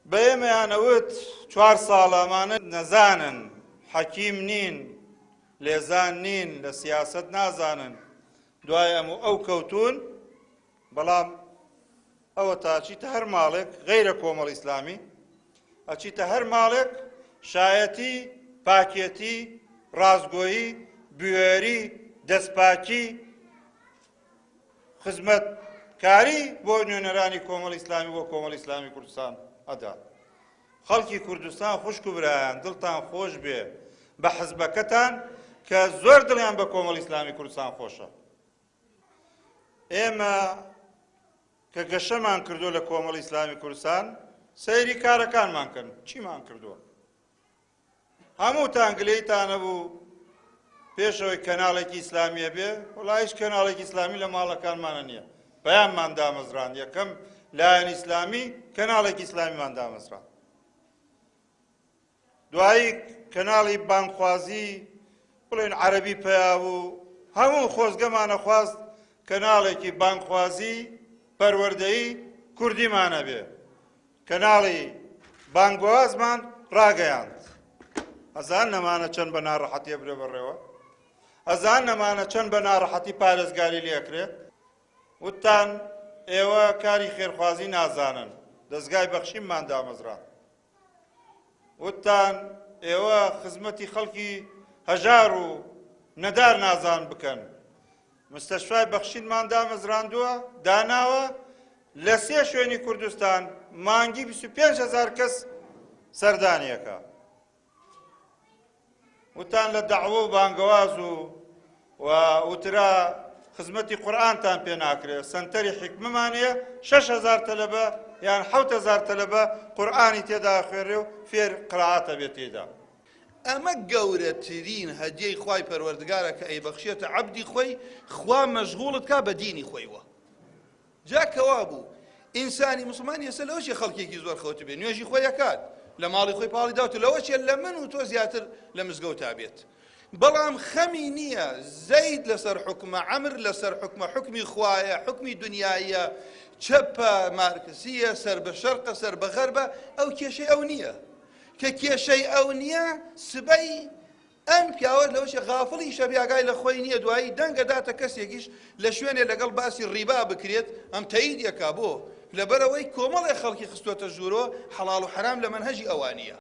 بە ئێمەیان ئەوت چوار ساڵە ئەمانە نەزانن، حەکیم نین، لێزان نین، لە سیاسەت نازانن، دوای ئەم و ئەو کەوتوون، بەڵام ئەوەتا ئەچیتە هەر ماڵێک غەیرە کۆمەڵ ئیسلامی، ئەچیتە هەر ماڵێک شایەتی پاکێتی، ڕاستگۆیی، بوێری، دەستپاکی، خزمەتکاری بۆ نوێنەرانی کۆمەڵی ئیسلامی بۆ کۆمەڵی ئیسلامی کوردستان ئەدا. خەڵکی کوردستان خوشک و برایان دڵتان خۆش بێ بە حزبەکەتان کە زۆر دڵیان بە کۆمەڵی ئیسلامی کوردستان خۆشە. ئێمە کە گەشەمان کردووە لە کۆمەڵی ئیسلامی کوردستان سەیری کارەکانمان کەن چیمان کردووە. هەمووتان گلەیتان هەبوو پێشەوەی کەناڵێکی ئیسلامی هەبێ وەڵا هیچ کەناڵێکی ئیسلامی لە ماڵەکانمانە نییە پەیاممان دامەزراند یەکەم لایەن ئیسلامی کەناڵێکی ئیسلامیمان دامەزراند دوایی کەناڵی بانگخوازی بڵێن عەرەبی پەیا بوو هەموو خۆزگەمانە خواست کەناڵێکی بانگخوازی پەروەردەیی کوردیمانە بێ کەناڵی بانگوازمان ڕاگەیاند. ئەزان نەمانە چەند بە ناڕەحەتی ئەبرێ بەڕێوە؟ ئەزان نەمانە چەند بە ناڕەحەتی پارێزگاری لێ ئەکرێ؟ وتتان ئێوە کاری خێرخوازی نازانن، دەزگای بەخشینمان دامەزراند. وتتان ئێوە خزمەتی خەڵکی هەژار و نەدار نازان بکەن، مستەشفای بەخشینمان دامەزراندووە، داناوە، لە سێ شوێنی کوردستان مانگی 25 هەزار کەس سەردانیەکە. وتان لە دەعوە و بانگەواز و و وترا خزمەتی قورئانتان پێ ناکرێت سەنتەری حیکمەمان هەیە 6000 تەلەبە یان 7000 تەلەبە قورئانی تێدا خوێنرێ و فێر قرائەتە بێت تێدا. ئەمە گەورەترین هەدیەی خوای پەروەردگارە کە ئەیبەخشێتە عەبدی خۆی، خوا مەشغوڵت کا بە دینی خۆیوە. جا کەوابوو ئینسانی موسڵمان ئێستا لەوە چیە خەڵکێکی زۆر خەوتبێ نوێژی خۆی ئەکات لە ماڵی خۆی پاڵی داوت لەوە چیە لە من و تۆ زیاتر لە مزگەوتا بێت بەڵام خەمی نییە زەید لەسەر حکومە عەمر لەسەر حکومە حکمی خوایە حکمی دنیاییە چەپە مارکسیە سەر بە شەرقە سەر بە غەربە ئەو کێشەی ئەو نییە کە کێشەی ئەو نییە سبەی ئەم پیاوە لەوەشی غافڵیشە بێ ئاگای لە خۆی نییە دوایی دەنگ ئەداتە کەسێکیش لە شوێنێ لەگەڵ باسی ڕیبا بکرێت ئەم تەیید ئەکا بۆ لەبەرئەوەی کۆمەڵێ خەڵکی خستۆتە ژوورۆ حەڵاڵ و حەرام لە مەنهەجی ئەوانییە.